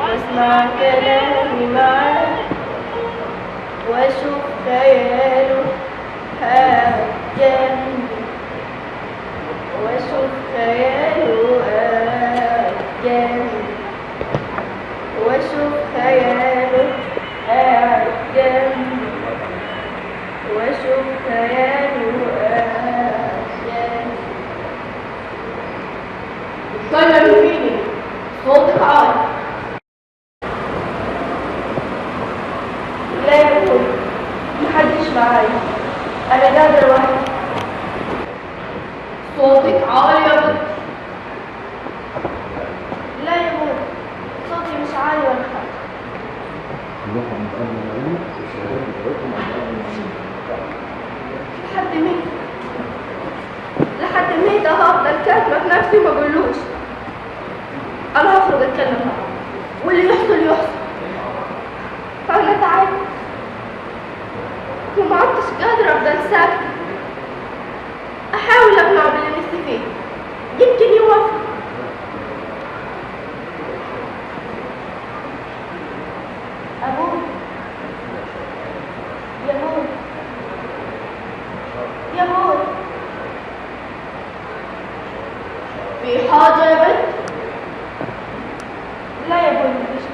واسمع كلامي معاه واشوف خياله قاعد جنبي، واشوف خياله قاعد جنبي، واشوف خياله قاعد جنبي، واشوف خياله قاعد جنبي. اتكلمي فيني، صوتك عالي. لا يا بوي، محدش معايا، انا قاعدة لوحدي. صوتك عالي يا بنت. لا يا بوي، صوتي مش عالي ولا حاجة. لحد مين؟ لحد مين ده هفضل كاتمة في نفسي ما اقولوش؟ انا هخرج اتكلم معاه واللي يحصل يحصل. انا تعبت وما عدتش قادرة افضل ساكتة. احاول اقنعه باللي نفسي فيه، يمكن يوافق. ابوي، يا ابوي، يا ابوي، في حاجة يا بنت؟ لا يا ابوي مفيش.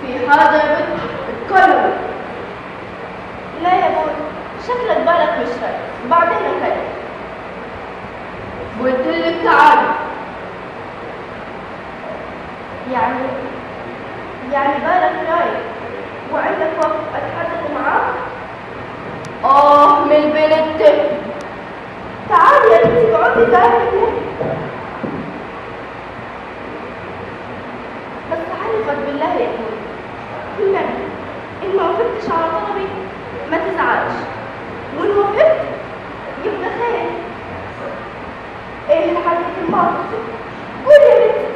في حاجة يا بنت؟ اتكلمي. لا يا ابوي، شكلك بالك مش رايق، بعدين اكلمك. قلت لك تعالي. يعني بالك رايق وعندك وقت اتحدث معاك؟ اه من البنت. تعالي يا بنتي اقعدي تعالي. بس حلفك بالله يا ابوي والنبي ان ما وافقتش على طلبي ما تزعلش، وان وافقت يبقى خير. ايه الحل في الموقف؟ قولي يا بنتي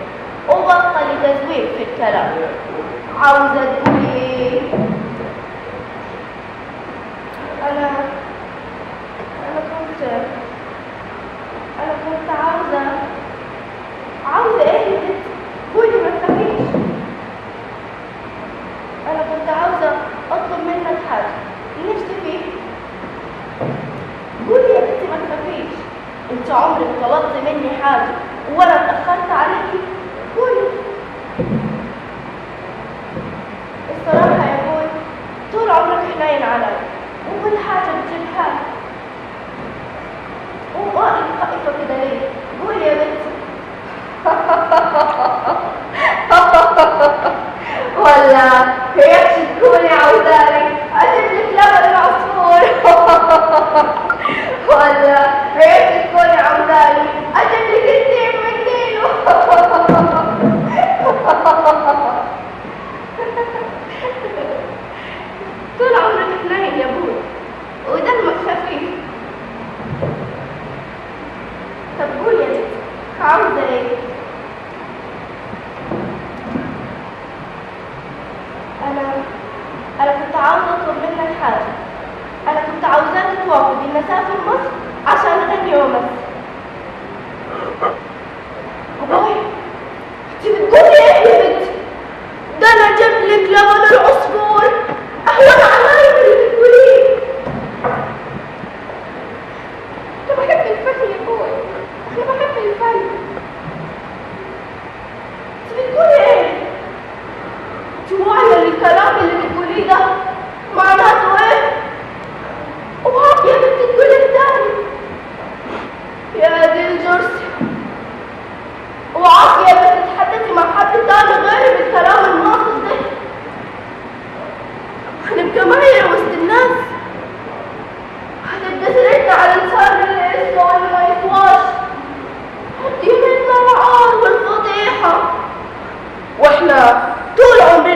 وبطلي تزويق في الكلام. عاوزة تقولي ايه؟ انا انا كنت عاوزة ايه يا بنتي؟ قولي ما تخافيش. انا كنت عاوزة اطلب منك حاجة نفسي فيها. قولي يا بنتي ما تخافيش، انت عمرك طلبت مني حاجة ولا اتأخرت عليكي؟ قولي. الصراحة يا ابوي طول عمرك حنين علي وكل حاجة بتجيبها لي. وواقف خائفة كده ليه؟ قولي يا بنتي. ولا هيكش تكوني عاوزاني اجيب لك لبن العصفور؟ ولا هيكش تكوني عاوزاني اجيب لك التين من ديله؟ طول عمرك حنين يا ابوي ودمك خفيف. طب قولي يا بنتي عاوزة ايه؟ أنا كنت عاوزة أطلب منك حاجة. أنا كنت عاوزاك توافق إني أسافر مصر عشان أغني وأمثل. أبوي، أنت بتقولي إيه يا بنتي؟ ده أنا أجيب لك لبن العصفور أهون علي من اللي بتقوليه. أنا بحب الفن يا أبوي، أنا بحب الفن. أنت بتقولي إيه؟ أنت واعية للكلام اللي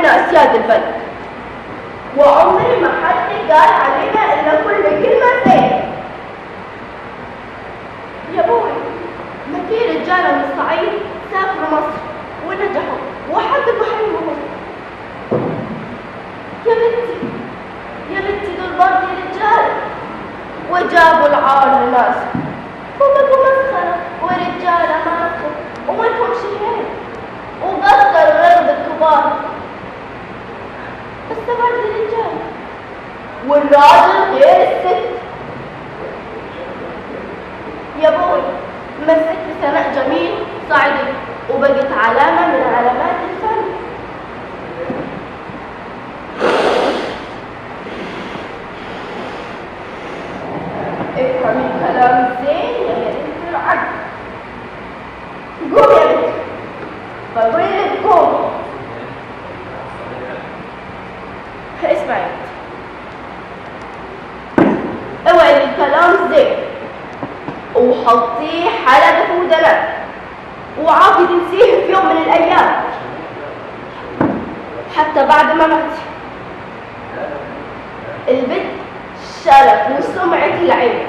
احنا اسياد البلد، وعمر ما حد قال علينا الا كل كلمة زين. يا بوي ما في رجاله من الصعيد سافروا مصر ونجحوا وحققوا حلمهم. يا بنتي يا بنتي دول برضه رجال وجابوا العار لناس وبقوا مسخرة ورجاله ماسخه وما لهمش خير وقصروا رغب الكبار، بس برضه رجال، والراجل غير الست. يا بوي ما الست سناء جميل صعدت وبقت علامة من علامات الفن. افهمي الكلام زين يا بنت العقل. قوم يا بنت، بقول لك قوم. اسمعي يا بنت، اوعي الكلام زين وحطيه حلقة في ودنك، وعافي تنسيه في يوم من الأيام حتى بعد ما مات. البنت شرف وسمعة العين،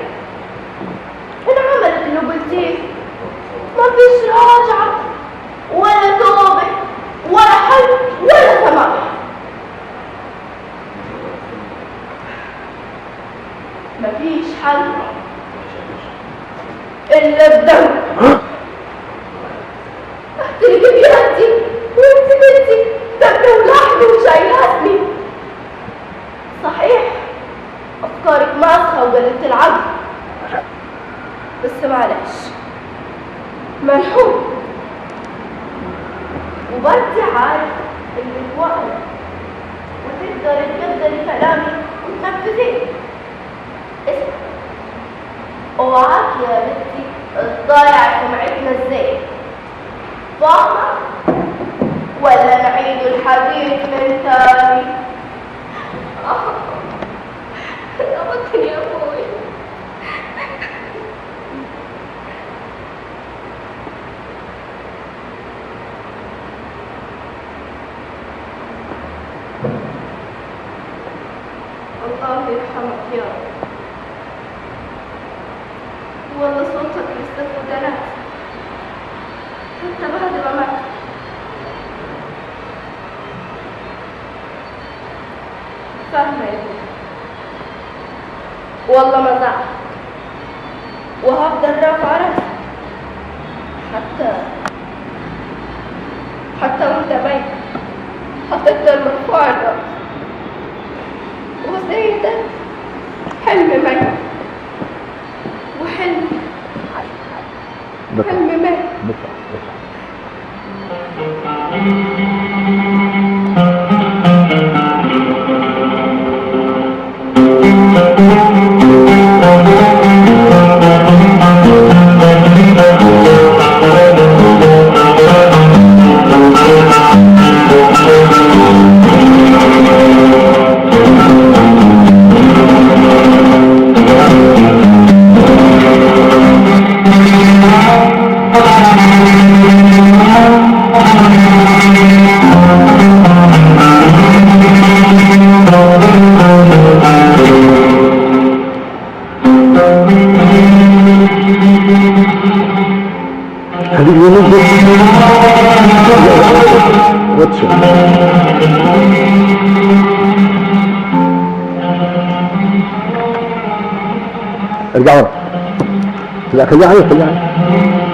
إن عملت اللي قلتيه ما فيش راجعة ولا توبة ولا حل ولا سماح. ما فيش حل إلا الدم. احترقي بيدي وانت بنتي دم ولحم وشايلة اسمي. صحيح أفكارك ماسخة وقلة العقل، بس معلش ملحوق، وبرضي عارف إنك واعية وتقدري تقدري كلامي وتنفذيه. اسمع، اوعاك يا بنتي تضيع سمعتنا ازاي، فاهمة؟ ولا نعيد الحديث من تاني؟ ربطني يا ابوي. الله يرحمك يا رب، والله صوتك لسه في ودناتي حتى بعد ما مات. فاهمة يا ابني، والله ما زعلت وهفضل رافعة راسي حتى وانت ميت هتفضل مرفوع الراس. وسيدك حلم ميت وحلم حلم مات. ارجع ورا. لا خليها عليك، خليها عليك.